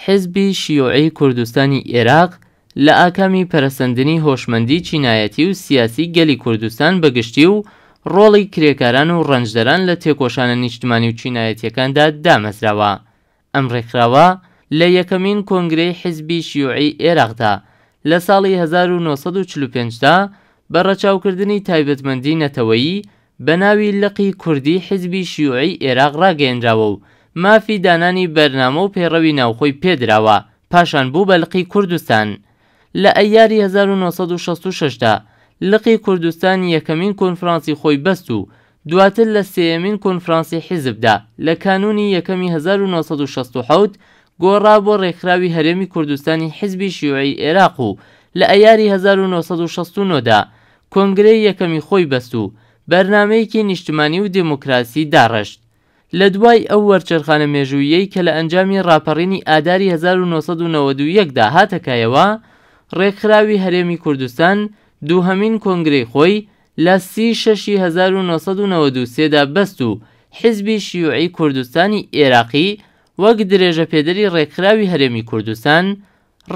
حیزبی شیوعی کوردستانی ئێراق لە ئاکامی پەرەسەندنی هۆشمەندی چینایەتی و سیاسی گەلی کوردستان بە گشتی و ڕۆڵی کرێکاران و ڕەنجدەران لە تێکۆشانە نیشتمانی و چینایەتیەکاندا دامەزراوە. ئەم ڕێکخراوە لە یەکەمین کۆنگرەی حیزبی شیوعی ئێراقدا لە ساڵی 1945 دا بە ڕەچاوکردنی تایبەتمەندی نەتەوەیی بە ناوی لقی کوردی حیزبی شیوعی ئێراق ڕاگەیەنراوە و مافی دانانی بەرنامە و پەیڕەوی ناوخۆی پێدراوە، پاشان بوو بە لقی کوردستان. لە ئەیاری 1966 دا لقی کوردستان یەکەمین کۆنفرانسی خۆی بەست و دواتر لە سێیەمین کۆنفرانسی حیزبدا لە کانوونی یەکەمی 1967 گۆڕا بۆ ڕێکخراوی هەرێمی کوردستانی حیزبی شیوعی ئێراق و لە ئەیاری 1969 دا کۆنگرەی یەکەمی خۆی بەست و بەرنامەیەکی نیشتمانی و دێموکراسی داڕشت. لە دوای ئەو وەرچەرخانە مێژووییەی کە لە ئەنجامی ڕاپەڕینی ئاداری 1991 دا هاتە کایەوە، ڕێکخراوی هەرێمی کوردستان دووهەمین کۆنگرەی خۆی لە سی شەشی 1993 دا بەست و حیزبی شیوعی کوردستانی ئێراقی وەک درێژەپێدەری ڕێکخراوی هەرێمی کوردستان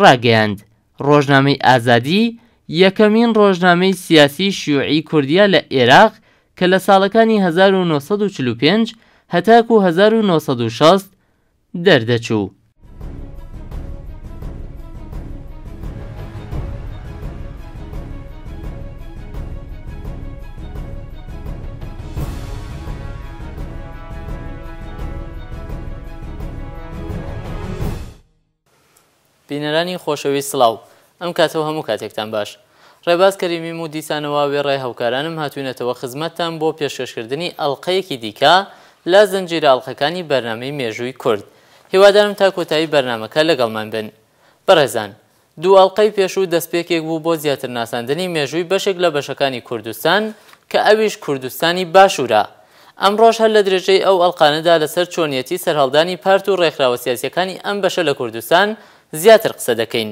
ڕاگەیاند. ڕۆژنامەی ئازادی یەکەمین ڕۆژنامەی سیاسی شیوعی کوردیە لە ئێراق کە لە ساڵەکانی 1945 هەتاکوو 1960 دەردەچوو. بینەرانی خۆشەویست سڵاو، ئەم کاتە و هەموو کاتێکتان باش. ڕێباز کەریمیم و دیسانەوە وێڕای هاوکارانم هاتووینەتەوە خزمەتتان بۆ پێشکەشکردنی ئەڵقەیەکی دیکە لە زنجیرە ئەڵقەکانی بەرنامەی مێژووی کورد. هیوادارم تا کۆتایی بەرنامەکە لەگەڵمان بن. بەڕێزان، دوو ئەڵقەی پێشوو دەستپێکێک بوو بۆ زیاتر ناساندنی مێژووی بەشێک لە بەشەکانی کوردستان کە ئەویش کوردستانی باشوورە. ئەمڕۆش هەر لە درێژەی ئەو ئەڵقانەدا لەسەر چۆنیەتی سەرهەڵدانی پارت و ڕێکخراوە سیاسیەکانی ئەم بەشە لە کوردستان زیاتر قسە دەکەین.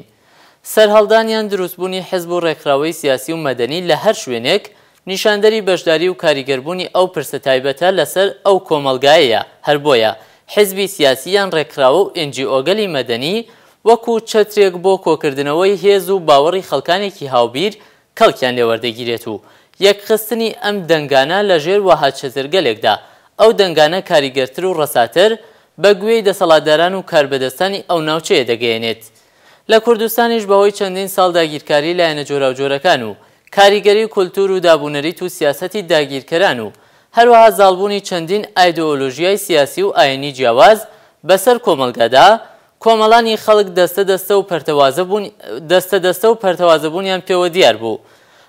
سەرهەڵدان یان دروستبوونی حزب و ڕێکخراوەی سیاسی و مەدەنی لە هەر شوێنێک نیشاندەری بەشداری و کاریگەربوونی ئەو پرسە تایبەتە لەسەر ئەو کۆمەڵگایەیە، هەر بۆیە حزبی سیاسی یان ڕێکخراوە و ئێن جی ئۆگەلی مەدەنی وەکوو چەترێک بۆ کۆکردنەوەی هێز و باوەڕی خەڵکانێکی هاوبیر کەڵکیان لێ وەردەگیرێت و یەکخستنی ئەم دەنگانە لە ژێر وەها چەترگەلێکدا ئەو دەنگانە کاریگەرتر و ڕەساتر بە گوێی دەسەڵاتداران و کاربەدەستانی ئەو ناوچەیە دەگەیەنێت. لە کوردستانیش بەهۆی چەندین ساڵ داگیرکاری لایەنە جۆراوجۆرەکان و کاریگەری کولتوور و دابونەریت و سیاسەتی داگیرکەران و هەروەها زاڵبوونی چەندین ئایدۆلۆژیای سیاسی و ئاینی جیاواز بەسەر کۆمەڵگادا، کۆمەڵانی خەڵک دەستە دەستە و پەرتەوازە بوون دەستە دەستە و پەرتەوازەبوونیان پێوە دیار بوو.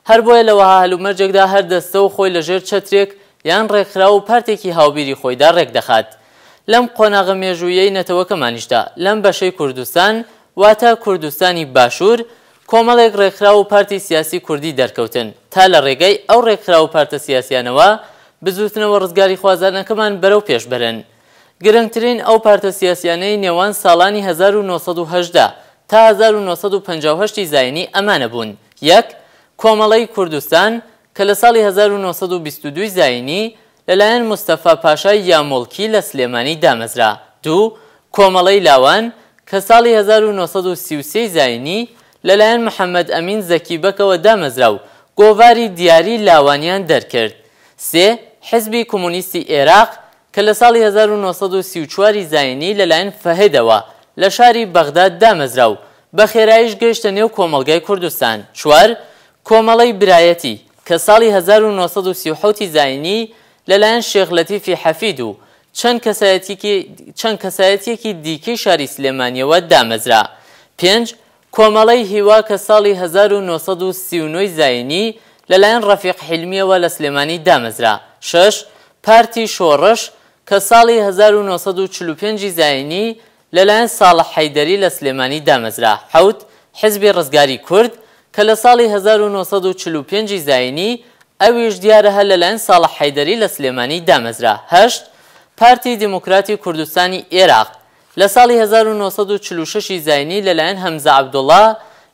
هەر بۆیە لە وەها هەلومەرجێکدا هەر دەستە و خۆی لە ژێر چەترێک یان ڕێکخراو و پارتێکی هاوبیری خۆیدا ڕێکدەخات. لەم قۆناغە مێژوویەی نەتەوەکەمانیشدا، لەم بەشەی کوردستان، واتە کوردستانی باشوور، کۆمەڵێک ڕێکخراو و پارتی سیاسی کوردی دەرکەوتن، تا لە ڕێگای ئەو ڕێکخراو و پارتە سیاسیانەوە بزووتنەوە ڕزگاریخوازانەکەمان بەرەو پێش بەرن. گرنگترین ئەو پارتە سیاسیانەی نێوان ساڵانی 1918 تا 1958 ی زاینی ئەمانە بوون، یەک. کۆمەڵەی کوردستان، کە لە ساڵی 1922 ی زاینی لەلایەن مستەفا پاشای یامۆڵکی لە سلێمانی دامەزرا. دوو. کۆمەڵەی لاوان، کە ساڵی 1933 ی زاینی لەلایەن محەمەد ئەمین زەکی بەکەوە دامەزرا و گۆڤاری دیاری لاوانیان دەرکرد. سێ. حزبی کۆمۆنیستی ئێراق، کە لە ساڵی 1934 ی زاینی لەلایەن فەهدەوە لە شاری بەغداد دامەزرا و بە خێراییش گەیشتە نێو کۆمەڵگای کوردستان. چوار. کۆمەڵەی برایەتی، کە ساڵی 1937 ی زاینی لەلایەن شێخ لەتیفی حەفید و چەند کەسایەتیکی چەند کەسایەتییەکی دیکەی شاری سلێمانییەوە دامەزرا. پێنج. کۆمەڵەی هیوا کە ساڵی 1939 ی زاینی لەلایەن ڕەفیق حیلمییەوە لە سلێمانی دامەزرا. شەش. پارتی شۆڕش کە ساڵی 1945 ی زاینی لەلایەن ساڵح حەیدەری لە سلێمانی دامەزرا. حەوت. حزبی ڕزگاری کورد کە لە ساڵی 1945 ی زاینی ئەویش دیارە هەر لەلایەن ساڵح حەیدەری لە سلێمانی دامەزرا. هەشت. پارتی دیموکراتی کوردستانی ئێراق لە ساڵی 1946 ی زاینی لەلایەن هەمزە عەبدوڵا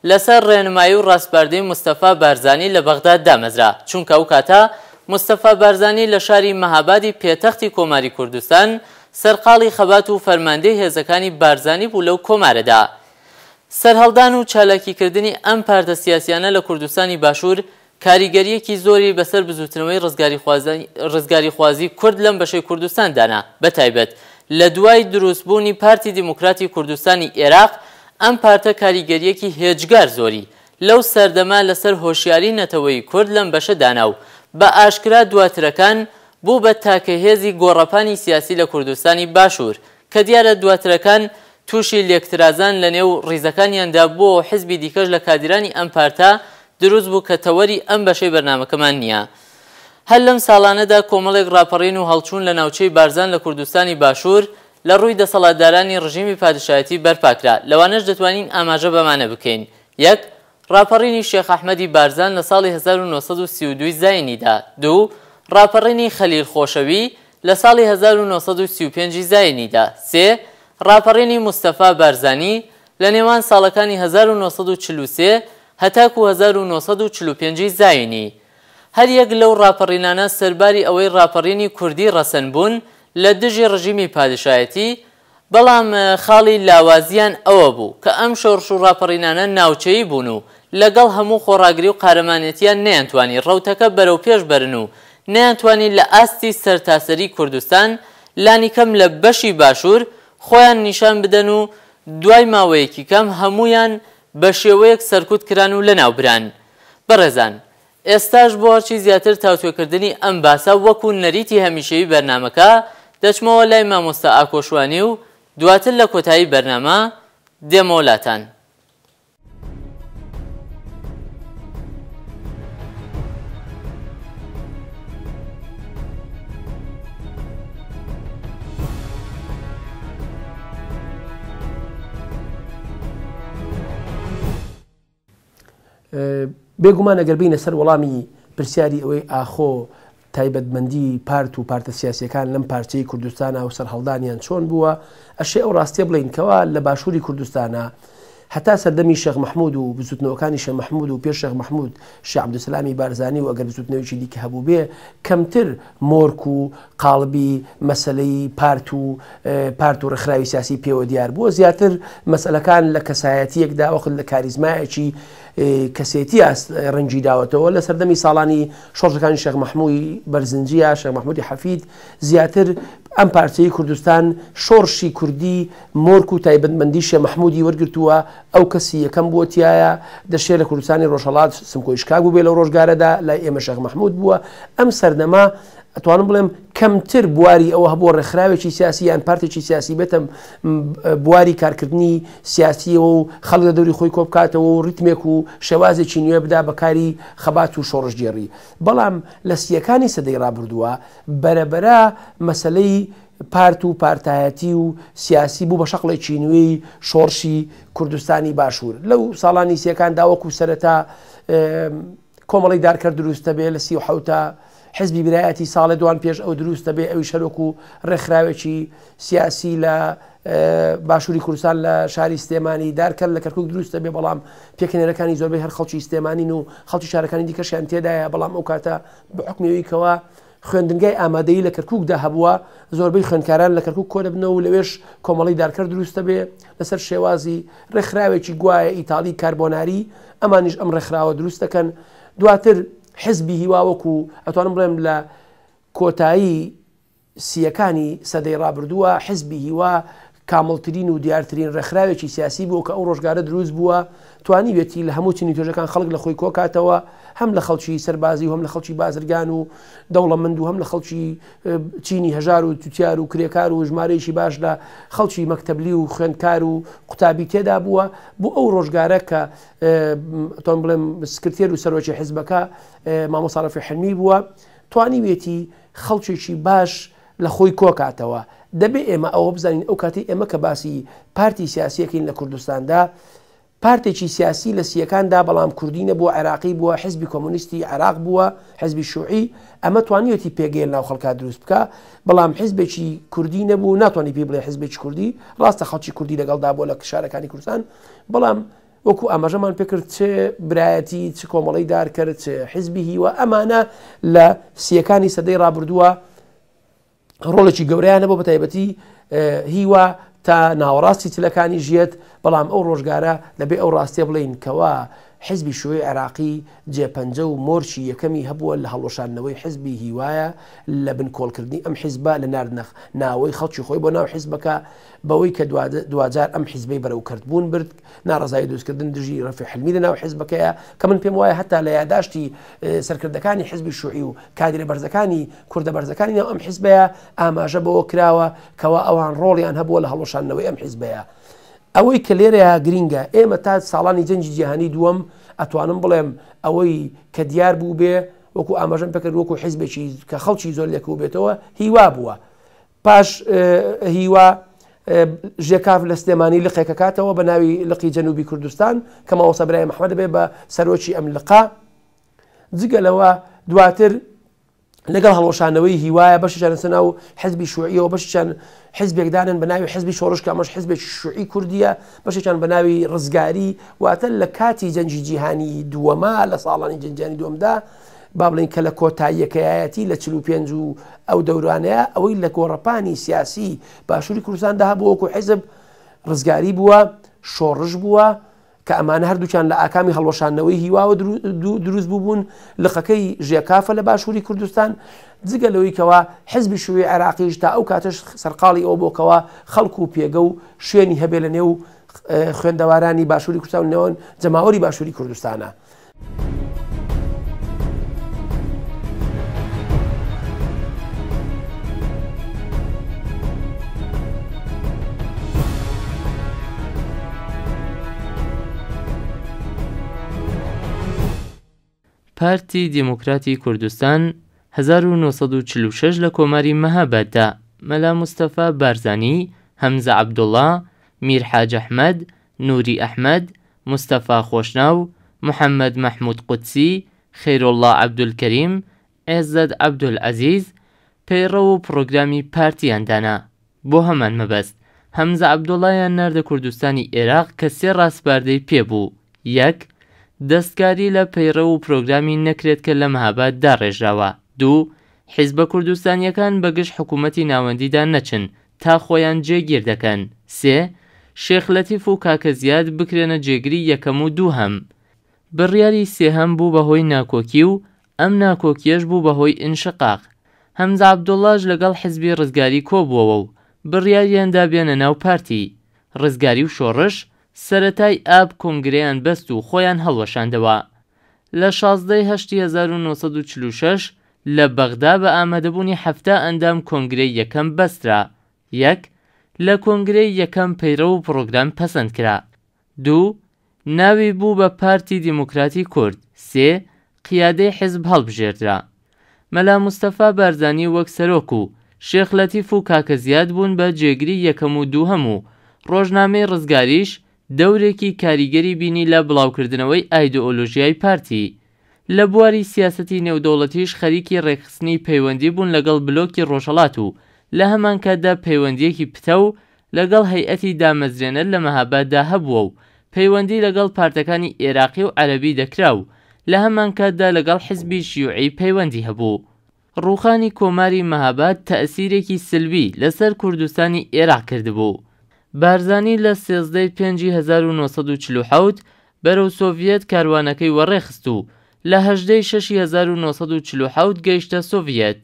لەسەر ڕێنمایی و ڕاسپاردەی مستەفا بارزانی لە بەغداد دامەزرا، چونکە ئەو کاتە مستەفا بارزانی لە شاری مەهابادی پێتەختی کۆماری کوردستان سەرقاڵی خەبات و فەرماندەی هێزەکانی بارزانی بوو لەو کۆمارەدا. سەرهەڵدان و چالاکیکردنی ئەم پارتە سیاسیانە لە کوردستانی باشوور کاریگەرییەکی زۆری بەسەر بزووتنەوەی ڕزگاریخوازی کورد لەم بەشەی کوردستان دانا، بەتایبەت لە دوای دروستبوونی پارتی دیموکراتی کوردستانی ئێراق، ئەم پارتە کاریگەرییەکی هێجگار زۆری لەو سەردەمە لەسەر هۆشیاری نەتەوەیی کورد لەم بەشە دانا و بە ئاشکرا دواترەکان بوو بە تاکە هێزی گۆڕەپانی سیاسی لە کوردستانی باشوور کە دیارە دواترەکان تووشی لێکترازان لە نێو ڕیزەکانیاندا بووەوە حزبی دیکەش لە کادیرانی ئەم پارتە دروست بوو کە تەوەری ئەم بەشەی بەرنامەکەمان نییە. هەر لەم ساڵانەدا کۆمەڵێک ڕاپەڕین و هەڵچوون لە ناوچەی بارزان لە کوردستانی باشوور لە ڕووی دەسەڵاتدارانی ڕژیمی پادشایەتی بەرپاکرا لەوانەش دەتوانین ئاماژە بەمانە بکەین، یەک. ڕاپەڕینی شێخ ئەحمەدی بارزان لە ساڵی 1932 ی زاینیدا. دوو. ڕاپەڕینی خەلیل خۆشەوی لە ساڵی 1935 ی زاینیدا. سێ. ڕاپەڕینی مستەفا بارزانی لە نێوان ساڵەکانی 1943 هەتاکوو 1945 ی زاینی. هەر یەک لەو ڕاپەڕینانە سەرباری ئەوەی ڕاپەڕینی کوردی ڕەسەن بوون لە دژی ڕژیمی پادشایەتی، بەڵام خاڵی لاوازیان ئەوە بوو کە ئەم شۆڕش و ڕاپەڕینانە ناوچەیی بوون و لەگەڵ هەموو خۆڕاگری و قارەمانێتیان نەیانتوانی ڕەوتەکە بەرەو پێش بەرن و نەیانتوانی لە ئاستی سەرتاسەری کوردستان لانیکەم لە بەشی باشوور خۆیان نیشان بدەن و دوای ماوەیەکی کەم هەموویان بە شێوەیەک سەرکوت کران و لەناوبران. بەڕێزان ئێستاش بۆ هەرچی زیاتر تاوتوێکردنی ئەم باسە وەکو نەریتی هەمیشەیی بەرنامەکە، دەچمەوە لای مامۆستا ئاکۆ شوانی و دواتر لە کۆتایی بەرنامە دێمەوە لاتان. بێگومان ئەگەر بینە سەر وەڵامی پرسیاری ئەوەی ئاخۆ تایبەتمەندی پارت و پارتە سیاسیەکان لەم پارچەی کوردستانە و سەرهەڵدانیان چۆن بووە ئەشێ ئەو ڕاستیە بڵین کەوا لە باشووری کوردستانە هەتا سەردەمی شێخ مەحمود و بزوتنەوەکانی شێخ مەحمود و پێش شێخ مەحمود شێخ عەبدولسەلامی بارزانی و ئەگەر بزوتنەوەیەکی دیکە هەبووبێ کەمتر مۆرک و قاڵبی مەسەلەی پارت و پارت و ڕێکخراوی سیاسی پێوە دیار بووە زیاتر مەسەلەکان لە کەسایەتیەکدا وەخت لە کاریزمایەکی کەسێتی ڕەنگی داوەتەوە لە سەردەمی ساڵانی شۆڕشەکانی شێخ مەحموی بەرزنجیە شێخ مەحمودی حەفید زیاتر ئەم پارچەی کوردستان شۆڕشی کوردی مۆرک و تایبەتمەندی شێ مەحمودی وەرگرتووە ئەو کەسی یەکەم بووە تیایا دەشێ لە کوردستانی ڕۆژهەڵات سمکۆی شکاک بووبێ لەو ڕۆژگارەدا لای ئێمە شێخ مەحمود بووە ئەم سەردەمە ئەتوانم بڵێم کەمتر بواری ئەوە هەبووە ڕێکخراوێکی سیاسی یان پارتێکی سیاسی بێتە بواری کارکردنی سیاسیەوە و خەڵک لە دەوری خۆی کۆبکاتەوە و ڕیتمێک و شێوازێکی نوێ بدا بە کاری خەبات و شۆڕشگێڕی بەڵام لە سیەکانی سەدەی ڕابردووە بەرەبەرە مەسەلەی پارت و پارتایەتی و سیاسی بوو بە شەقڵێکی نوێی شۆڕشی کوردستانی باشوور لەو ساڵانی سیەکاندا وەکو سەرەتا کۆمەڵی دارکەر دروستە بێ لە 37 حزبی برایەتی ساڵێ دوان پێش ئەو دروستە بێ ئەوی شەرۆک و ڕێکخراوێکی سیاسی لە باشووری کوردستان لە شاری سلێمانی دارکەر لە کەرکک دروستە بێ بەڵام پێکهێنەرەکانی زۆربەی هەر خەڵکی سلێمانین و خەڵکی شارەکانی دیکەشیان تێدایە بەڵام ئەو کاتە بە حکمەوەی کەوا خوێندنگای ئامادەیی لە کەرکووکدا هەبووە، زۆربەی خوێندکاران لە کەرکووک کۆدەبنەوە و لەوێش کۆمەڵەی دارکەر دروست دەبێ لەسەر شێوازی ڕێکخراوێکی گوایە ئیتاڵی کاربۆناری، ئەمانیش ئەم ڕێکخراوە دروست دەکەن. دواتر حزبی هیوا وەکو ئەتوانم بڵێم لە کۆتایی سییەکانی سەدەی ڕابردووە حزبی هیوا کامڵترین و دیارترین ڕێکخراوێکی سیاسی بووە کە ئەو ڕۆژگارە دروست بووە، توانیویەتی لە هەموو چین و توێژەکان خەڵک لە خۆی کۆکاتەوە، هەم لە خەڵکی سەربازی و هەم لە خەڵکی بازرگان و دەوڵەمەند و هەم لە خەڵکی چینی هەژار و جوتیار و کرێکار و ژمارەیەکی باش لە خەڵکی مەکتەبلی و خوێندکار و قوتابی تێدا بووە. بۆ ئەو ڕۆژگارە کە ئەتوانم بڵێم سکرتێر و سەرۆکی حزبەکە مامۆستا ڕەفیع حلمی بووە، توانیویەتی خەڵکێکی باش لە خۆی کۆکاتەوە. دەبێ ئێمە ئەوە بزانین ئەو کاتەی ئێمە کە باسی پارتی سیاسیەکەین لە کوردستاندا، پارتێکی سیاسی لە سییەکاندا بەڵام کوردی نەبووە عێراقی بووە، حزبی کۆمۆنیستی عێراق بووە، حزبی شوعی، ئەمە توانیویەتی پێگەیە لەناو خەڵکا دروست بکا، بەڵام حزبێکی کوردی نەبوو، ناتوانی پێی بڵێ حزبێکی کوردی، ڕاستە خەڵکی کوردی لەگەڵدا بووە لە شارەکانی کوردستان، بەڵام وەکو ئاماژەمان پێکرد چ برایەتی چ کۆمەڵەی دارکەر چ حزبی هیوا ئەمانە لە سییەکانی سەدەی ڕابردووە. ڕۆڵێکی گەورەیان هەبوو بەتایبەتی هیوا تا ناوەڕاستی چلەکانی ژیەت، بەڵام ئەو ڕۆژگارە دەبێ ئەو ڕاستیە بڵێین کەوا حزبی شوعی عێراقی جێپەنجە و مۆرکی یەکەمی هەبووە لە هەڵوەشاندنەوەی حزبی هیوایە لە بنکۆڵکردنی ئەم حزبە لە ناردنە ناوەی خەڵکی خۆی بۆ ناو حزبەکە بەوەی کە دواجار ئەم حزبەی بەرەو کەرتبوون برد ناڕەزایی دروستکردن دژی ڕەفیق حلمی لە ناو حزبەکەیە کە من پێم وایە هەتا لە یاداشتی سەرکردەکانی حزبی شوعی و کادرە بەرزەکانی کوردە بەرزەکانی ناو ئەم حزبەیە ئاماژە بەوە کراوە کەوا ئەوان ڕۆڵیان هەبووە لە هەڵوەشاندنەوەی ئەم حزبەیە. ئەوەی کە لێرەیا گرینگە ئێمە تا ساڵانی جەنگی جیهانی دووەم ئەتوانم بڵێم ئەوەی کە دیار بوو بێ وەکو ئاماژەم پێکرد وەکو حزبێکی کە خەڵکی زۆر لێکەوبێتەوە هیوا بووە. پاش هیوا ژێکاف لە سلێمانی لقێک ئەکاتەوە بە ناوی لقی جەنوبی کوردستان کە مامۆستا برایم ئەحمەد دەبێت بە سەرۆکی ئەم لقە. جگە لەوە دواتر لەگەڵ هەڵوەشانەوەی هیوایە بەشێکیان لەسەر ناو حزبی شوعیەوە بەشێکیان حزبێک دانن بە ناوی حزبی شۆڕش کە ئەمەش حزبێکی شوعی کوردیە بەشێکیان بە ناوی ڕزگاری واتە لە کاتی جەنگی جیهانی دووەما لە ساڵانی جەنگی جیهانی دووەمدا با بڵێین کە لە کۆتاییەکەیەتی لە 45 و ئەو دەورانەیە ئەوەی لە گۆڕەپانی سیاسی باشووری کوردستاندا هەبوو وەکو حزب ڕزگاری بووە شۆڕش بووە کە ئەمانە هەردووکیان لە ئاکامی هەڵوەشاندنەوەی هیواوە دروست بووبوون، لقەکەی ژێکافە لە باشووری کوردستان، جگە لەوەی کەوا حزبی شیوعی عێراقیش تا ئەو کاتەش سەرقاڵی ئەوە بووە کەوا خەڵک و پێگە و شوێنی هەبێ لە نێو خوێندەوارانی باشووری کوردستان و نێوان جەماوەری باشووری کوردستانە. پارتی دیموکراتی کوردستان 1946 لە کۆماری مەهاباددا مەلا مستەفا بارزانی، هەمزە عەبدوڵا، میر حاج ئەحمەد، نوری ئەحمەد، مستەفا خۆشناو، محەمەد مەحمود قودسی، خەیرۆڵڵا عەبدولکەریم، عێزەت عەبدولعەزیز، پەیڕەو و پڕۆگرامی پارتیان دانا. بۆ هەمان مەبەست، هەمزە عەبدوڵڵایان ناردە کوردستانی ئێراق کە سێ ڕاسپاردەی پێ بوو، یەک. دەستکاری لە پەیڕەو و پرۆگرامی نەکرێت کە لە مهاباد داڕێژراوە. دوو. حیزبە کوردستانییەکان بەگژ حکوومەتی ناوەندیدا نەچن تا خۆیان جێگیر دەکەن. سێ. شێخ لەتیف و کاکە زیاد بکرێنە جێگری یەکەم و دووهەم. بڕیاری سێهەم بوو بە هۆی ناکۆکی و ئەم ناکۆکییەش بوو بە هۆی ئینشقاق. هەمزە عەبدوڵڵاش لەگەڵ حزبی ڕزگاری کۆبووەوە و بڕیاریان دا بێنە ناو پارتی. ڕزگاری و شۆڕش سەرەتای ئاب کۆنگرەیان بەست و خۆیان هەڵوەشاندەوە. لە 16 ی هەشتی 1946 لە بەغدا بە ئامادەبوونی 70 ئەندام کۆنگرەی یەکەم بەسترا. یەک، لە کۆنگرەی یەکەم پەیڕەو و پڕۆگرام پەسەند کرا. دوو، ناوی بوو بە پارتی دیموکراتی کورد. سێ، قیادەی حیزب هەڵبژێردرا. مەلا مستەفا بارزانی وەک سەرۆک و شێخ لەتیف و کاکە زیاد بوون بە جێگری یەکەم و دووهەم و ڕۆژنامەی ڕزگاریش دەورێکی کاریگەری بینی لە بڵاوکردنەوەی ئایدۆلۆژیای پارتی. لە بواری سیاسەتی نێودەوڵەتیش خەریکی ڕێکخستنی پەیوەندی بوون لەگەڵ بلۆکی ڕۆژهەڵات و لە هەمانکاتدا پەیوەندییەکی پتەو لەگەڵ هەیئەتی دامەزرێنەر لە مەهاباددا هەبووە و پەیوەندی لەگەڵ پارتەکانی ئێراقی و عەرەبی دەکرا و لە هەمانکاتدا لەگەڵ حزبی شیوعی پەیوەندی هەبوو. ڕووخانی کۆماری مەهاباد تەئسیرێکی سلبی لەسەر کوردستانی ئێراق کردبوو. بارزانی لە 13 ی پێنجی 1947 بەرەو سۆڤیەت کاروانەکەی وەڕێخست و لە 18 ی شەشی 1947 گەیشتە سۆڤیەت.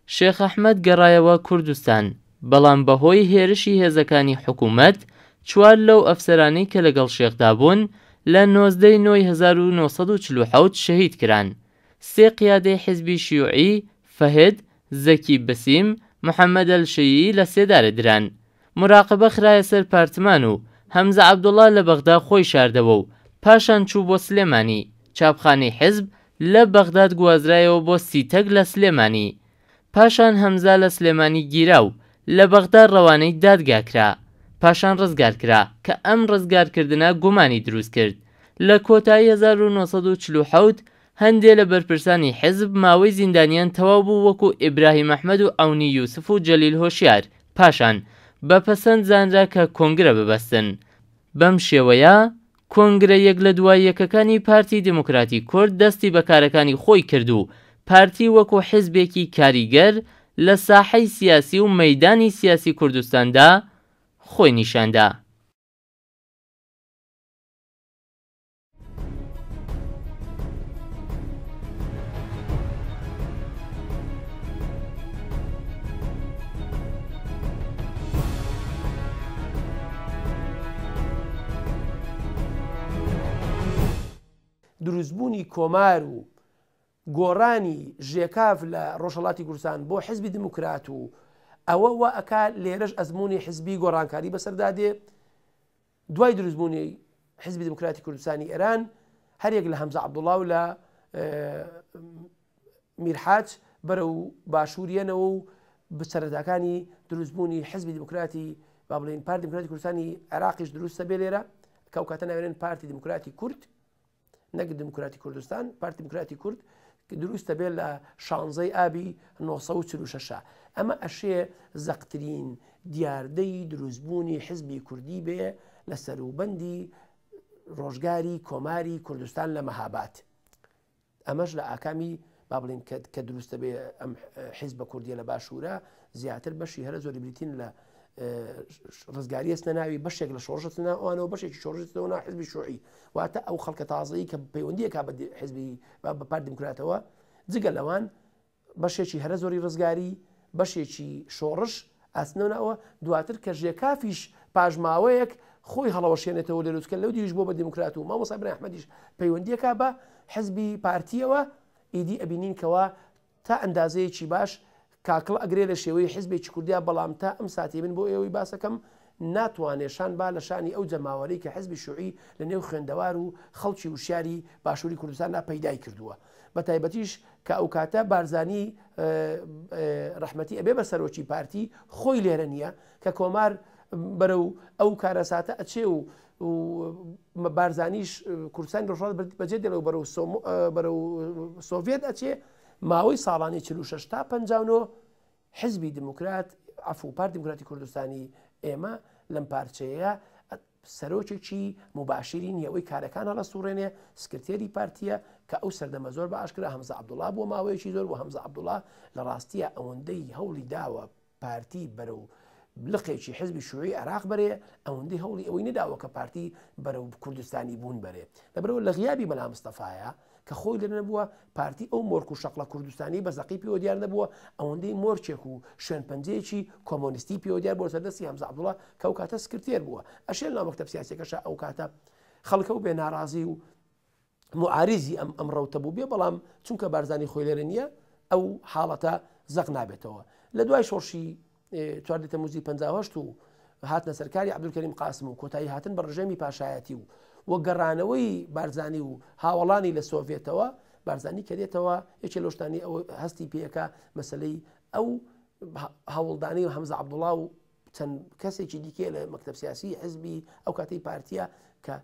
شێخ ئەحمەد گەڕایەوە کوردستان، بەڵام بەهۆی هێرشی هێزەکانی حکوومەت، چوار لەو ئەفسەرانەی کە لەگەڵ شێخدا بوون، لە 19 ی نۆی 1947 شەهید کران. سێ قیادەی حیزبی شیوعی، فەهد، زەکی بەسیم، محەمەد ئەلشەیی لە سێدارە دران. موراقەبە خرایە سەر پارتمان و هەمزە عەبدوڵا لە بەغدا خۆی شاردەوە و پاشان چوو بۆ سلێمانی، چاپخانەی حیزب لە بەغداد گوازرایەوە بۆ سیتەک لە سلێمانی. پاشان هەمزە لە سلێمانی گیرا و لە بەغدا ڕەوانەی دادگا کرا. پاشان ڕزگار کرا، کە ئەم ڕزگارکردنە گومانی دروست کرد. لە کۆتایی 1947 هەندێ لە بەرپرسانی حیزب ماوەی زیندانیان تەواو بوو وەکو ئیبراهیم ئەحمەد و عەونی یوسف و جەلیل هۆشیار، پاشان بە پەسەند زانرا کە کۆنگرە ببەستن. بەم شێوەیە کۆنگرە یەک لە دوای یەکەکانی پارتی دیموکراتی کورد دەستی بە کارەکانی خۆی کرد و پارتی وەکو حیزبێکی کاریگەر لە ساحەی سیاسی و مەیدانی سیاسی کوردستاندا خۆی نیشاندا. دروستبوونی کۆمار و گۆڕانی ژێکاف لە ڕۆژهەڵاتی کوردستان بۆ حزبی دیموکرات و ئەوە وا ئەکا لێرەش ئەزموونی حزبی گۆڕانکاری بەسەردا دێ. دوای دروستبوونی حزبی دیموکراتی کوردستانی ئێران هەریەک لە هەمزە عەبدوڵا و لە میرحاج بەرەو باشوور یەنەوە و سەرەتاکانی دروستبوونی حزبی دیموکراتی با بڵێین پارتی دیموکراتی کوردستانی عێراقیش دروستە بێ لێرە کە ئەو کاتە ناوێنن پارتی دیموکراتی کورد نەک دیموکراتی کوردستان، پارتی دیموکراتی کورد دروست دەبێت لە شانزەی ئابی 946 ئەمە ئەشێ زەقترین دیاردەی دروستبوونی حزبی کوردی بێ لە سەروبەندی ڕۆژگاری کۆماری کوردستان لە مەهاباد. ئەمەش لە ئاکامی با بڵین کە دروستە بێ ئەم حیزبە کوردیە لە باشوورە زیاتر بەشی هەرە زۆری بریتین لە ڕزگاری ئەچنە ناوی بەشێک لە شۆڕش ئەچنە ناو ئەوانەوە بەشێکی شۆڕش ئەچنەوە ناو حزبی شوعی واتە ئەو خەڵکە تازەی کە پەیوەندیەکە بە حزبی بە پارت دیموکراتەوە جگە لەوان بەشێکی هەرە زۆری ڕزگاری بەشێکی شۆڕش ئەچنەوە ناوە دواتر کە ژێکافیش پاش ماوەیەک خۆی هەڵەوەشێنێتەوە لێرۆچکە لەو دیویش بۆ بە دیموکرات و مامۆستا ئیبراهیم ئەحمەدیش پەیوەندیەکە بە حزبی پارتیەوە ئیدی ئەبینین کەوا تا ئەندازەیەکی باش کاکڵ ئەگرێ لە شێوەی حیزبێکی کوردیا بەڵام تا ئەم ساتەی من بۆ ئێوەی باسەکەم ناتوانێ شان با لە شانی ئەو جەماوەرەی کە حیزبی شوعی لە نێو خوێندەوار و خەڵکی وشیاری باشوری کوردستاندا پەیدای کردووە بە تایبەتیش کە ئەوکاتە بارزانی ڕەحمەتی ئەبێ بە سەرۆکی پارتی خۆی لێرە نییە کە کۆمار بەرەو ئەو کارەساتە ئەچێ و بارزانیش کوردستانی ڕۆژهەڵات بەجێ دێڵێ و بەرەو سۆڤێت ئەچێ ماوەی ساڵانی 46 تا 59 حزبی دیموکرات عەفو پارتی دیموکراتی کوردستانی ئێمە لەم پارچەیە سەرۆکێکی موباشیری نییە ئەوەی کارەکان هەڵەسوڕێنێ سکرتێری پارتیە کە ئەو سەردەمە زۆر بە ئاشکرا هەمزە عەبدوڵا بووە ماوەیەکی زۆر بۆ هەمزە عەبدوڵا لە ڕاستیە ئەوەندەی هەوڵی داوە پارتی بەرەو لقێکی حزبی شوعی عێراق بەرێ ئەوەندەی هەوڵی ئەوەی نەداوە کە پارتی بەرەو کوردستانی بوون بەرێ لەبەرەوە لە غیابی مەلا مستەفایە کە خۆی لێ نەبووە پارتی ئەو مۆرک و شەقڵە کوردستانی بە زەقی پێوە دیار نەبووە ئەوەندەی مۆرکێک و شوێن پەنجەیەکی کۆمۆنیستی پێوە دیار بووە سەردەستی هەمزە عەبدوڵا کە ئەو کاتە سکرتێر بووە ئەشێ لەناو مەکتەب سیاسیەکەشا ئەو کاتە خەڵکە و بێ ناڕازی و موعاریزی ئەم ئەم ڕەوتە بووبێ بەڵام چونکە بارزانی خۆی لێرە نییە ئەو حاڵەتە زەق نابێتەوە لە دوای شۆڕشی چواردە تەموزی 58 و هاتنە سەرکاری عەبدولکەریم قاسم و کۆتایی هاتن بە ڕژێمی پاشایەتی و و گەڕانەوەی بارزانی و هاوەڵانی لە سۆڤێتەوە بارزانی کە دێتەوە یەکێ لەو شتانەی ئەو هەستی پێەکە مەسلەی ئەو هەوڵدانی و هەمزە عەبدوڵا و چەند کەسێکی دیکە لە مەکتەب سیاسی حزبی ئەو کاتەی پارتیە کە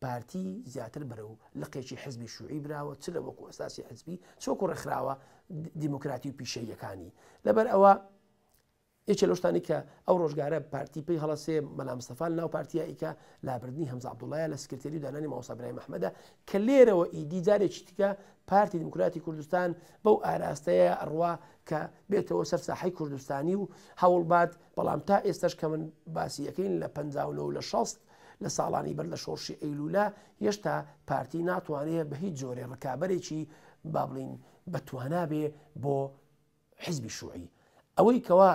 پارتی زیاتر بەرەو لقێکی حزبی شوعی براوە چ لە وەکو ئەساسی حزبی چ وەکو ڕێکخراوە دیموکراتی و پیشەییەکانی لەبەر ئەوە یەکێ لەو شتانەی کە ئەو ڕۆژگارە پارتی پێی هەڵەسێ مەلا مستەفا لەناو پارتیا ئیکا لابردنی هەمزە عەبدوڵایە لە سکرتێری و دانانی مامۆستا برایم ئەحمەدە کە لێرەوە ئیدی جارێکی دیکە پارتی دیموکراتی کوردستان بەو ئاراستەیە ئەڕوا کە بێتەوە سەر ساحەی کوردستانی و هەوڵبات بەڵام تا ئێستش کە من باسی یەکەین لە 59 و لە 60 لە ساڵانی بەر لە شۆڕشی ئەیلولە هێشتا پارتی ناتوانێ بە هیچ جۆرێ ڕکابەرێکی با بڵین بە توانا بێ بۆ حزبی شوعی. ئەوەی کەوا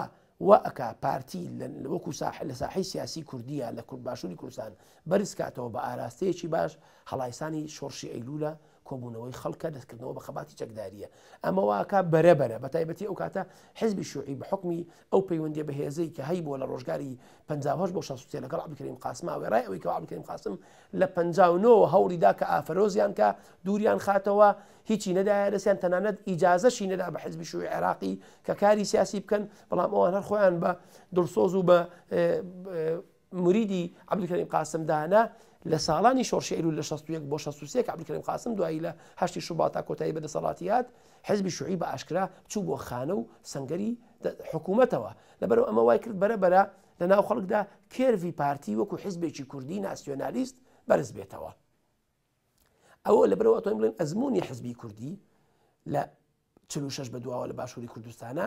وا ئەکا پارتی لە وەکو ساحە لە ساحەی سیاسی کوردیە لە کورد باشوری کوردستان بەرز کاتەوە بە ئاراستەیەکی باش هەڵایسانی شۆڕشی ئەیلولە کۆبوونەوەی خەڵکە دەستکردنەوە بە خەباتی چەکداریە ئەمە وا ئەکا بەرە بەرە بە تایبەتی ئەو کاتە حزبی شوعی بە حوکمی ئەو پەیوەندیە بەهێزەی کە هەیبووە لە ڕۆژگاری 58 بۆ 63 لەگەڵ عەبدولکەریم قاسما وێڕای ئەوەی کە عەبدولکەریم قاسم لە 59 ەوە هەوڵی دا کە ئافەرۆزیان کا دووریان خاتەوە هیچی نەدایە دەستیان تەنانەت ئیجازەشی نەدا بە حزبی شوعی عێراقی کە کاری سیاسی بکەن بەڵام ئەوان هەر خۆیان بە دڵسۆز و بە موریدی عەبدولکەریم قاسم دانا لە ساڵانی شۆڕشی ئەیلول لە 61 بۆ 63 کە عەبدولکەریم قاسم دوایی لە هەشتی شوبات تا کۆتایی بە دەسەڵاتی هات حزبی شوعی بە ئاشکرا چوو بۆ خانە و سەنگەری حکوومەتەوە لەبەرئەوە ئەمە وای کرد بەرە بەرە لە ناو خەڵکدا کێرڤی پارتی وەکو حزبێکی کوردی ناسیۆنالیست بەرز بێتەوە. ئەوە لەبەرئەوە ئەتوانین بڵێین ئەزموونی حزبی کوردی لە 46 بە دواوە لە باشووری کوردستانە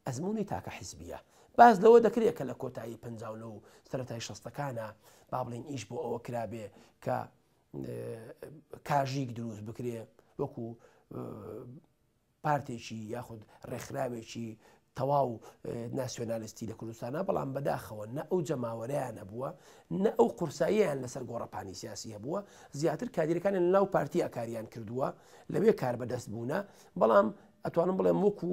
ئەزموونی تاکە حیزبییە. باس لەوە دەکرێ کە لە کۆتایی 59 و سەرەتای شەستەکانا با بڵێین ئیش بۆ ئەوە کرابێ کە کاژیک دروست بکرێ وەکو پارتێکی یاخود ڕێکخراوێکی تەواو ناسیۆنالیستی لە کوردستانە بەڵام بەداخەوە نە ئەو جەماوەریان هەبووە نە ئەو قورساییان لەسەر گۆڕەپانی سیاسی هەبووە زیاتر کادیرەکانیان لەناو پارتیا کاریان کردووە لەوێ کار بەدەست بوونە بەڵام ئەتوانم بڵێم وەکو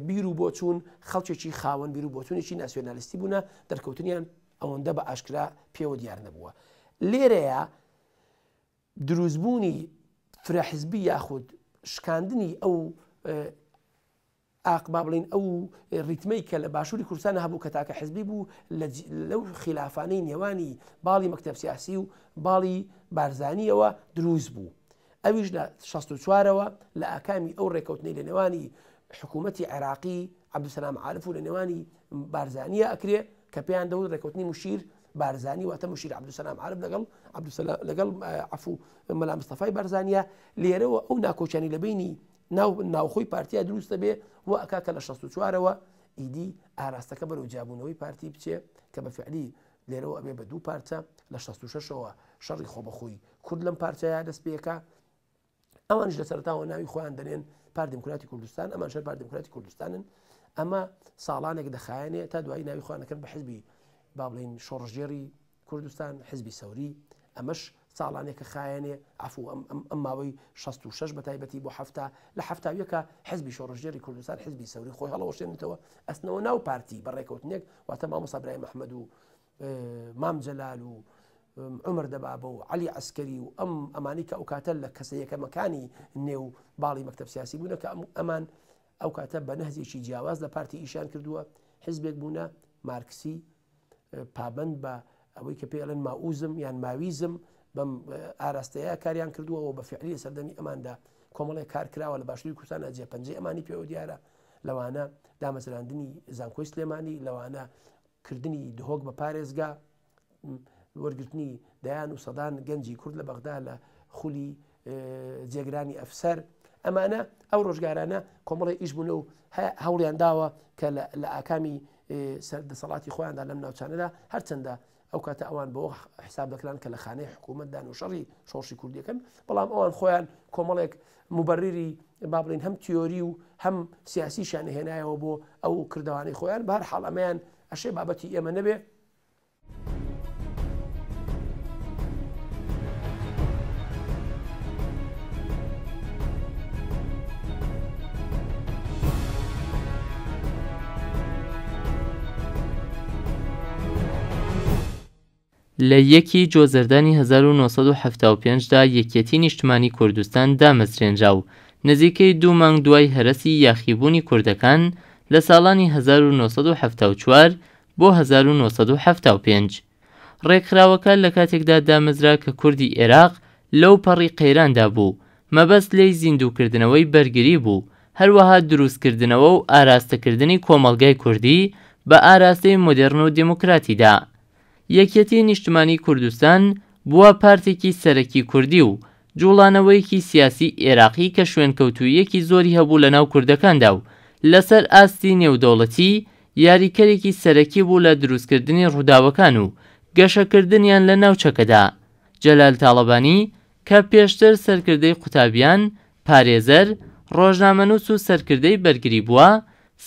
بیر و بۆچوون خەڵکێکی خاوەن بیر و بۆچوونێکی ناسیۆنالیستی بوونە دەرکەوتنیان ئەوەندە بە ئاشکرا پێوە دیار نەبووە لێرەیە دروستبوونی فرەحزبی یاخود شکاندنی ئەو ئاق با بڵێین ئەو ڕیتمەی کە لە باشووری کوردستان هەبوو کە تاکە حزبی بوو لەو خلافانەی نێوانی باڵی مەکتەب سیاسی و باڵی بارزانیەوە دروست بوو ئەویش لە 64ەوە لە ئاکامی ئەو ڕێکەوتنەی لە نێوانی حکوومەتی عێراقی عەبدولسەلام عارف و لە نێوانی بارزانیە ئەکرێ کە پێیان دەوت ڕێکەوتنی مشیر بارزانی واتە مشیر عەبدولسەلام عارف لەگەڵ عەبدولسەلام لەگەڵ عەفو مەلا مستەفای بارزانیە لێرەوە ئەو ناکۆکیانی لە بینی ناو ناوخۆی پارتیا دروست دەبێ و ئەکا کە لە 64ەوە ئیدی ئاراستەکە بەرەو جیابوونەوەی پارتی بچێ کە بە فعلی لێرەوە ئەبێ بە دوو پارچە لە 66ەوە شەڕی خۆبەخۆی کورد لەم پارچەیە دەست پێکا ئەوانش لە سەرتاوە ناوی خۆیان دەنێن پارت دیموکراتی کوردستان ئەمان شەر پارت دیموکراتی کوردستانن ئەمە ساڵانێک دەخایەنێ تا دوایی ناوی خۆیان دەکەن بە حزبی با بڵین شۆڕشگێڕی کوردستان حزبی سەوری ئەمەش ساڵانێکە خایەنێ عفو ئەم ئەم ئەم ماوەی 66 بە تایبەتی بۆ هەفتا لە هەفتاویەکە حزبی شۆڕشگێڕی کوردستان حزبی سەوری خۆی هەڵەوەشێنێتەوە ئەستنەوە ناو پارتی بە ڕێکەوتنێک واتە مامۆستا برایم ئەحمەد و مام جەلال و عمر دەبابە و عەلی عەسکەری و ئەم ئەمانی کە ئەو کاتە لە کەسە یەکەمەکانی نێو باڵی مەکتەب سیاسی بوونە کە ئەمان ئەو کاتە بە نەهجێکی جیاواز لە پارتی ئیشیان کردووە حزبێک بوونە مارکسی پابند بە ئەوەی کە پێڵێن ماوزم یان ماویزم بەم ئاراستەیە کاریان کردووە و بە فعلی سەردەمی ئەماندا کۆمەڵێک کار کراوە لە باشووری کوردستانە جێپەنجەی ئەمانی پێوە دیارە لەوانە دامەزراندنی زانکۆی سلێمانی لەوانە کردنی دهۆک بە پارێزگا، وەرگرتنی دەیان و سەدان گەنجی کورد لە بەغدا لە خولی جێگرانی ئەفسەر، ئەمانە ئەو ڕۆژگارانە کۆمەڵی ئیش بوون و هەوڵیان داوە کە لە ئاکامی سەر دەسەڵاتی خۆیاندا لەم ناوچانەدا هەرچەندە ئەو کاتە ئەوان بۆ حساب دەکران کە لە خانەی حکوومەتدان و شەڕی شۆڕشی کوردیەکەن بەڵام ئەوان خۆیان کۆمەڵێک موبەریری با بڵێین هەم تیۆری و هەم سیاسیشیان هێنایەوە بۆ ئەو کردەوانەی خۆیان، بەهەر حاڵ ئەمەیان ئەشێ بابەتی ئێمە نەبێ. لە یەک ی جۆزەردانی 1975 دا یەکیەتی نیشتمانی کوردستان دامەزرێنرا و نزیکەی دوو مانگ دوای هەرەسی یاخیبوونی کوردەکان لە ساڵانی 1974 بۆ 1975. ڕێکخراوەکە لە کاتێکدا دامەزرا کە کوردی ئێراق لەو پەڕی قەیراندا بوو، مەبەست لێی زیندووکردنەوەی بەرگری بوو، هەروەها دروستکردنەوە و ئاراستەکردنی کۆمەڵگای کوردی بە ئاراستەی مۆدێڕن و دێموکراتیدا. یەکیەتی نیشتمانی کوردستان بووە پارتێکی سەرەکی کوردی و جوڵانەوەیەکی سیاسی ئێراقی کە شوێنکەوتووییەکی زۆری هەبوو لەناو کوردەکاندا و لەسەر ئاستی نێودەوڵەتی یاریکەرێکی سەرەکی بوو لە دروستکردنی ڕووداوەکان و گەشەکردنیان لە ناوچەکەدا. جەلال تاڵەبانی کە پێشتر سەرکردەی قوتابیان، پارێزەر، ڕۆژنامەنووس و سەرکردەی بەرگری بووە،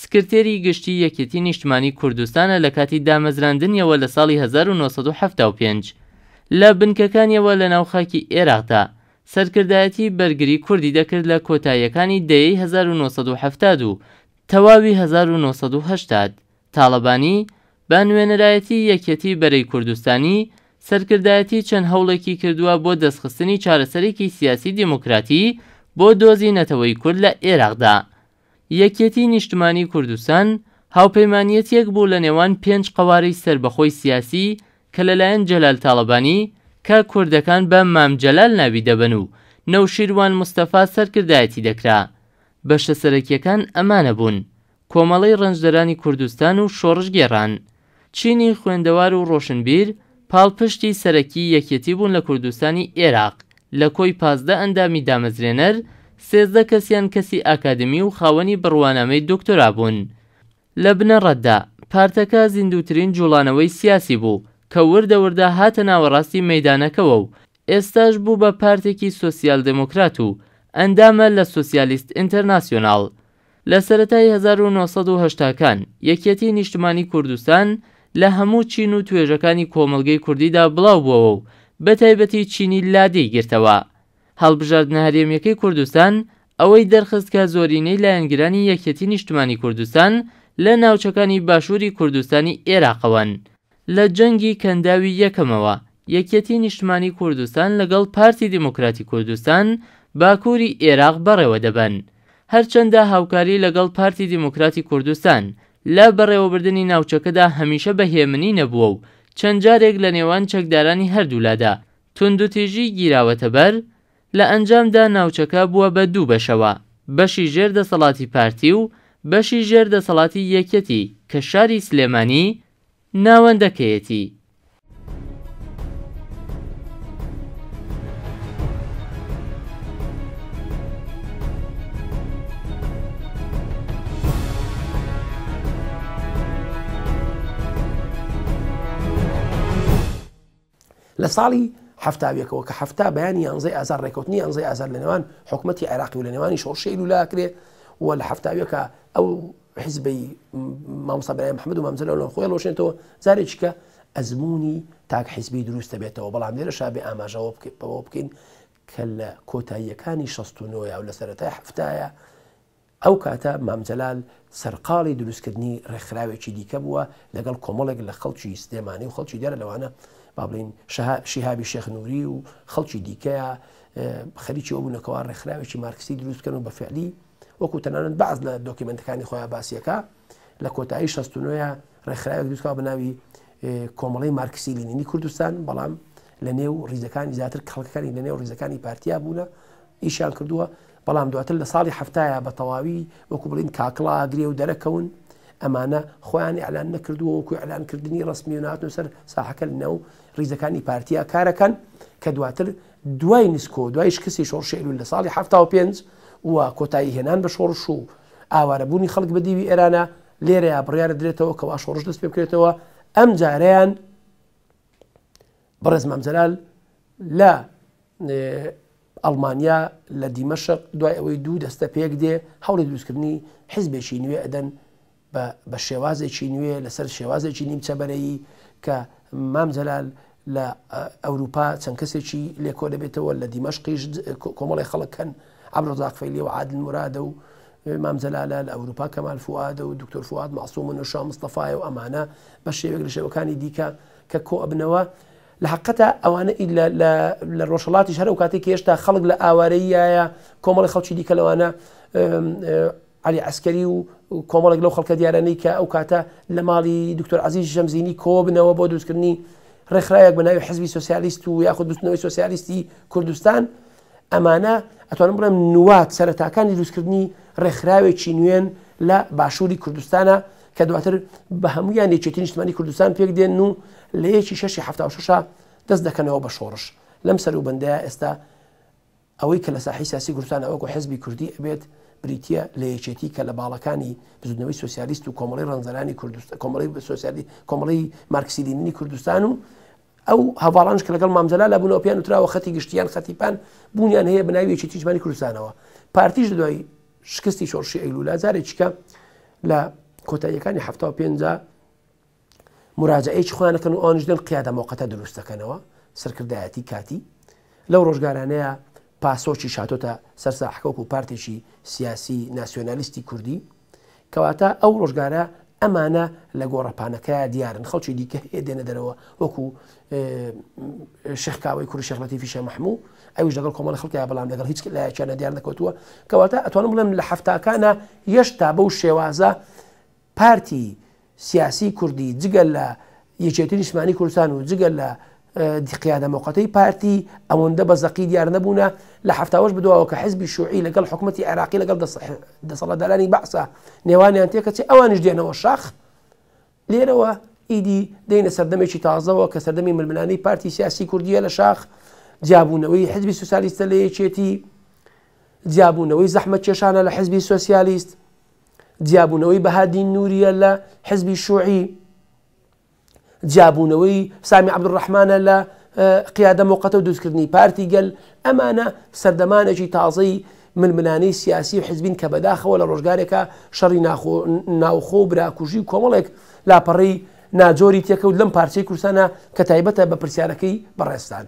سکرتێری گشتی یەکێتی نیشتمانی کوردستانە لە کاتی دامەزراندنیەوە لە ساڵی 1975 لە بنکەکانیەوە لە ناو خاکی ئێراقدا سەرکردایەتی بەرگری کوردی دەکرد لە کۆتاییەکانی دەیەی 1970 و تەواوی 1980. تاڵەبانی، بە نوێنەرایەتی یەکیەتی بەرەی کوردستانی، سەرکردایەتی چەند هەوڵێکی کردووە بۆ دەستخستنی چارەسەرێکی سیاسی دیموکراتی بۆ دۆزی نەتەوەی کورد لە ئێراقدا. یەکیەتی نیشتمانی کوردستان هاوپەیمانیەتیەک بوو لە نێوان پێنج قەوارەی سەربەخۆی سیاسی کە لەلایەن جەلال تاڵەبانی کە کوردەکان بە مام جەلال ناوی دەبەن و نەوشیروان مستەفا سەرکردایەتی دەکرا. بەشە سەرەکیەکان ئەمانە بوون، کۆمەڵەی ڕەنجدەرانی کوردستان و شۆڕشگێڕان. چینی خوێندەوار و ڕۆشنبیر پاڵپشتی سەرەکی یەکێتی بوون لە کوردستانی ئێراق، لە کۆی 15 ئەندامی دامەزرێنەر، 13 کەسیان کەسی ئاکادمی و خاوەنی بڕوانامەی دۆکتۆرا بوون. لە بنەڕەتدا، پارتەکە زیندووترین جووڵانەوەی سیاسی بوو کە وردە وردە هاتە ناوەڕاستی مەیدانەکەوە و ئێستاش بوو بە پارتێکی سۆسیال دێمۆکرات و ئەندامە لە سۆسیالیست ئینتەرناسیۆناڵ. لە سەرەتای 1980 کان یەکیەتیی نیشتمانی کوردستان لە هەموو چین و توێژەکانی کۆمەڵگەی کوردیدا بڵاو بووەوە و بەتایبەتی چینی لادێی گرتەوە. هەڵبژاردنە هەرێمیەکەی کوردستان ئەوەی دەرخست کە زۆرینەی لایەنگرانی یەکیەتی نیشتمانی کوردستان لە ناوچەکانی باشووری کوردستانی ئێراقەوەن. لە جەنگی کەنداوی یەکەمەوە یەکیەتی نیشتمانی کوردستان لەگەڵ پارتی دیموکراتی کوردستان باکووری ئێراق بەڕێوە دەبەن. هەرچەندە هاوکاری لەگەڵ پارتی دیموکراتی کوردستان لە بەڕێوەبردنی ناوچەکەدا هەمیشە بە هێمنی نەبووە و چەند جارێک لە نێوان چەکدارانی هەردوولادا توندوتیژی گیراوەتەبەر، لە ئەنجامدا ناوچەکە بووە بە دوو بەشەوە، بەشی ژێر دەسەڵاتی پارتی و بەشی ژێر دەسەڵاتی یەکیەتی کە شاری سلێمانی ناوەندەکەیەتی. لە ساڵی حەفتاویەکەوە کە حەفتا بەیانی یانزەی ئازار ڕێکەوتنی یانزەی ئازار لە نێوان حکومەتی عێراقی و لە نێوانی شۆڕشی ئەیلولا کرێ و لە حەفتاویەکە ئەو حیزبەی مامۆستا برایم محەممەد و مام جەلال خۆی ڵۆشێنەوە جارێکی کە ئەزمموی تاک حیزبی دروست دەبێتەوە بەڵام لێرە شابێ ئاماژەوە بەوە بکەین کە لە کۆتاییەکانی 69 و لە سەرەتای حەفتایە ئەو کاتە مام جەلال سەرقاڵی دروستکردنی ڕێکخراوێکی دیکە بووە لەگەڵ کۆمەڵێک لە خەڵکی سلێمانی و خەڵکی دیارە لەوانە با بڵێین شیهابی شێخ نوری و خەڵکی دیکەیە خەریکی ئەو بوونەکەوە ڕێکخراوێکی مارکسی دروست بکەن و بە فعلی وەکو تەنانەت بەعز لە دۆکیومنتەکانی خۆیان باسیەکە لە کۆتایی 69 ڕێکخراوێک دروستکراوە بە ناوی کۆمەڵەی مارکسی لینینی کوردستان بەڵام لە نێو ڕیزەکانی زیاتر خەڵکەکانی لە نێو ڕیزەکانی پارتیا بوونە ئیشیان کردووە بەڵام دواتر لە ساڵی حەفتایە بە تەواوی وەکو بڵین کاکڵا ئەگرێ و دەرەکەون ئەمانە خۆیان ئیعلان نەکردووە وەکو ئیعلانکردنی ڕەسمی و ناتن سەر ساحەکە لەناو ڕیزەکانی پارتیا کارەکەن کە دواتر دوای نسکۆ دوای شکستی شۆڕشی ئەیلول لە ساڵی 75 و کۆتایی هێنان بە شۆڕش و ئاوارەبوونی خەڵک بە دیوی ئێرانە لێرەیا بڕیارە درێتەوە کەوا شۆڕش دەست پێ بکرێتەوە ئەم جارەیان بەڕێز مام جەلال لە ئەڵمانیا لە دیمەشق دوای ئەوەی دوو دەستە پێک دێ هەوڵی دروستکردنی حزبێکی نوێ ئەدەن بە شێوازێکی نوێ لەسەر شێوازێکی نیمچە بەرەیی کە مام جەلال لە ئەوروپا چەند کەسێکی لێکۆ دەبێتەوە لە دیمەشقیش کۆمەڵی خەڵک هەن عەبدولڕەزاق فەیلی و عادل مورادە و مام جەلالە لە ئەوروپا کەمال فوئادە و دکتۆر فوئاد مەعسوم و نوشا مستەفایە و ئەمانە بە شێوەیەک لە شێوەکانی دیکە کە کۆ ئەبنەوە لە حقەتا ئەوانە لە ڕۆژهەڵاتیش هەر ئەو کاتێک هێشتا خەڵک لە ئاوارەییایە کۆمەڵی خەڵکی دیکە لەوانە عەلی عەسکەری و کۆمەڵێک لەو خەڵکە دیارانەی کە ئەو کاتە لە ماڵی دکتۆر عەزیز شەمزینی کۆبنەوە بۆ دروستکردنی ڕێکخراوێک بە ناوی حزبی سۆسیالیست و یاخود بزوتنەوەی سۆسیالیستی کوردستان ئەمانە ئەتوانم بڵێم نوات سەرەتاکانی دروستکردنی ڕێکخراوێکی نوێن لە باشووری کوردستانە کە دواتر بە هەمویان یەکێتی نیشتمانی کوردستان پێک دێن و لە یەکی شەشی 76 دەست دەکەنەوە بە شۆڕش لەم سەروبەندەیە ئێستا ئەوەی کە لە ساحەی سیاسی کوردستانە وەکو حزبی کوردی ئەبێت بریتییە لە یەکێتی کە لە باڵەکانی بزوتنەوەی سۆسیالیست و کۆمەڵەی ڕەنجدەرانی کوردستان کۆمەڵەی سۆسیالی کۆمەڵەی مارکسی لینینی کوردستان و ئەو هەواڵانش کە لەگەڵ مام جەلال بوون و پێیان وتراوە خەتی گشتیان خەتی پان بوونیان هەیە بە ناوی یەکێتی نیشتمانی کوردستانەوە پارتیش لە دوای شکستی شۆڕشی ئەیلولا جارێکیکە لە کۆتاییەکانی 75 موراجەعەیەکی خۆیان ئەکەن و ئەوانیش دێن قیادە مۆقەتە دروست دەکەنەوە، سەرکردایەتی کاتی. لەو ڕۆژگارانەیە پاسۆکیش هاتۆتە سەر ساحەکە وەکو پارتێکی سیاسی ناسیۆنالیستی کوردی. کەواتە ئەو ڕۆژگارە ئەمانە لە گۆڕەپانەکەیا دیارن، خەڵکی دیکە هەیە دێنە دەرەوە وەکو شێخ کاوەی کوڕی شێخ لەتیفی شێخ مەحموو، ئەویش لەگەڵ کۆمەڵی خەڵکیا بەڵام لەگەڵ هیچ لایەکیانە دیار نەکەوتووە. کەواتە ئەتوانم بڵێم لە حەفتاکانە یەشتا بەو شێوازە پارتی سیاسی کوردی جگە لە یەکێتی نیشتمانی کوردستان و جگە لە قیادە مۆقەتەی پارتی ئەوەندە بە زەقی دیار نەبوونە لە حەفتاوەش بدواوە کە حزبی شوعی لەگەڵ حکوومەتی عێراقی لەگەڵ دەسەڵاتدارانی بەعسا نێوانیان تێکەچێ ئەوانیش دێنەوە شاخ لێرەوە ئیدی دێنە سەردەمێکی تازەوە کە سەردەمی ململانەی پارتی سیاسی کوردیە لە شاخ جیابوونەوەی حزبی سوسیالیستە لە یەکێتی جیابوونەوەی زەحمەتکێشانە لە حزبی سۆسیالیست. جیابوونەوەی بەهادین نوریە لە حزبی شوعی، جیابوونەوەی سامی عەبدولڕەحمانە لە قیادە موقتە و دروستکردنی پارتی گەل، ئەمانە سەردەمانێکی تازەی ململانێی سیاسی و حزبین کە بەداخەوە لە ڕۆژگارێکا شەڕی ناوخۆ و براکوژی و کۆمەڵێک لاپەڕەی ناجۆری تێکەوت لەم پارچەی کوردستانە کە تایبەتە بە پرسیارەکەی بەڕێزتان.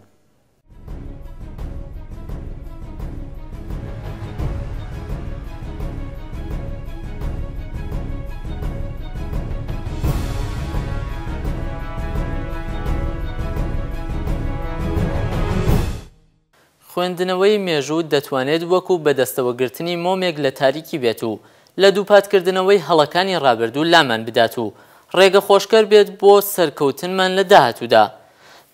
خوێندنەوەی مێژوو دەتوانێت وەکو بەدەستەوەگرتنی مۆمێک لە تاریکی بێت و لە دووپاتکردنەوەی هەڵەکانی ڕابردوو لامان بدات و ڕێگەخۆشکەر بێت بۆ سەرکەوتنمان لە داهاتوودا.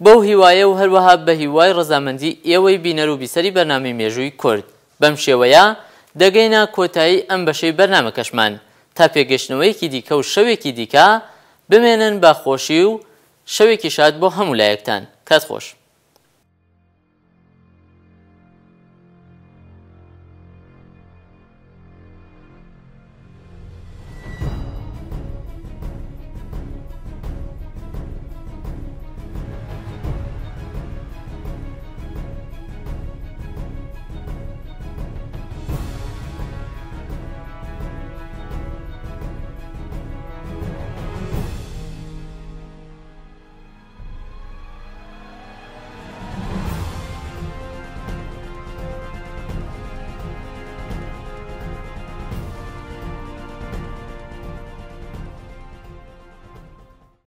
بەو هیوایە و هەروەها بە هیوای ڕەزامەندی ئێوەی بینەر و بیسەری بەرنامەی مێژووی کورد بەم شێوەیە دەگەینە کۆتایی ئەم بەشەی بەرنامەکەشمان تا پێگەشتنەوەیەکی دیکە و شەوێکی دیکە بمێنن بە خۆشی و شەوێکی شاد بۆ هەموو لایەکتان. کات خۆش.